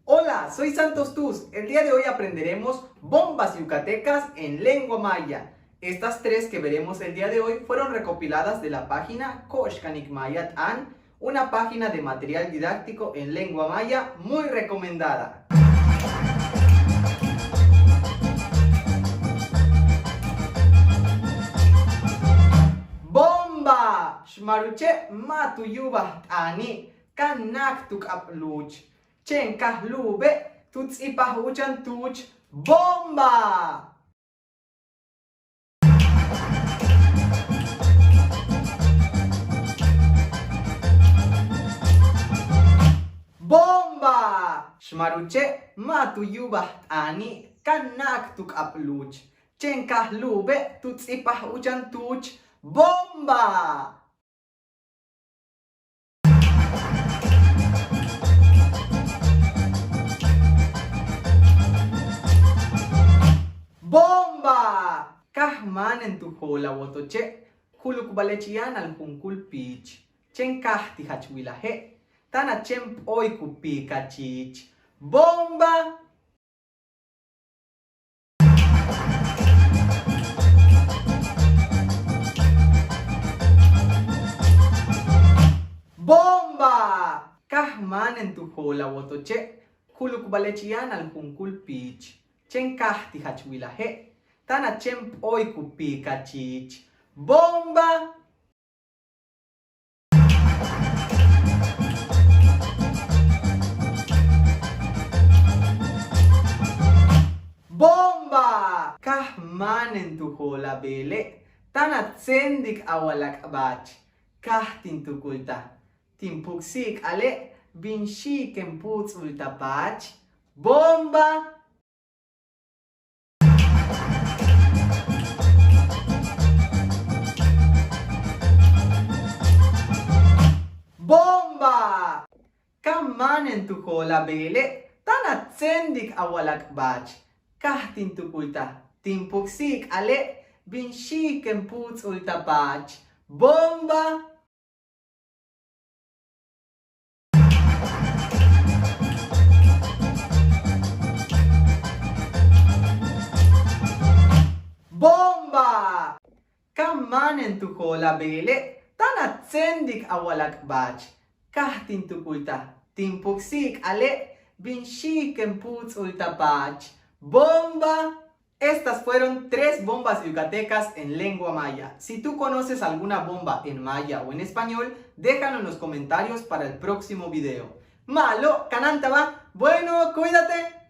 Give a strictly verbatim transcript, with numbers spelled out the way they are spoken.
Hola, soy Santos Tuz. El día de hoy aprenderemos bombas yucatecas en lengua maya. Estas tres que veremos el día de hoy fueron recopiladas de la página Ko'oxkanik Maya T'aan, una página de material didáctico en lengua maya muy recomendada. Bomba! Xmarúuche' ma' tu yu'ubaj t'aani', ka náak tu k'ab luuch. Chéen ka lu'ube' tu ts'íipaj úuchan tuuch. Bomba! Bomba! Xmarúuche' ma' tu yu'ubaj t'aani', ka náak tu k'ab luuch. Chéen ka lu'ube' tu ts'íipaj úuchan tuuch. Bomba! Bomba! Ka máanen tu jool a wotoche', kulukbale'ex yáanal junkúul piich. Chéen ka ti' jach wilaje', táan a chéen p'óoy ku piikachiich. Bomba! Bomba! Ka máanen tu jool a wotoche', kulukbale'ex yáanal junkúul piich. Chéen ka ti' jach wilaje', táan a chéen p'óoy ku piikachiich. Bomba! Bomba! Ka máanen tu jool a beele', táan a tséentik a walak' ba'ach. Ka tin tukultaj, tin puksi'ik'ale' bin xi'iken puuts'ul ta paach. Bomba! Bomba! Ka máanen tu jool a beele', táan a tséentik a walak' ba'ach. Ka tin tukultaj, tin puksi'ik'ale' bin xi'iken puuts'ul ta paach. Bomba! Bomba! Ka máanen tu jool a beele', táan a tséentik a walak' ba'ach. Ka tin tukultaj, tin puksi'ik'ale' bin xi'iken puuts'ul ta paach. Bomba! Estas fueron tres bombas yucatecas en lengua maya. Si tú conoces alguna bomba en maya o en español, déjalo en los comentarios para el próximo video. Ma'alob, kanáantaba. Bueno, cuídate.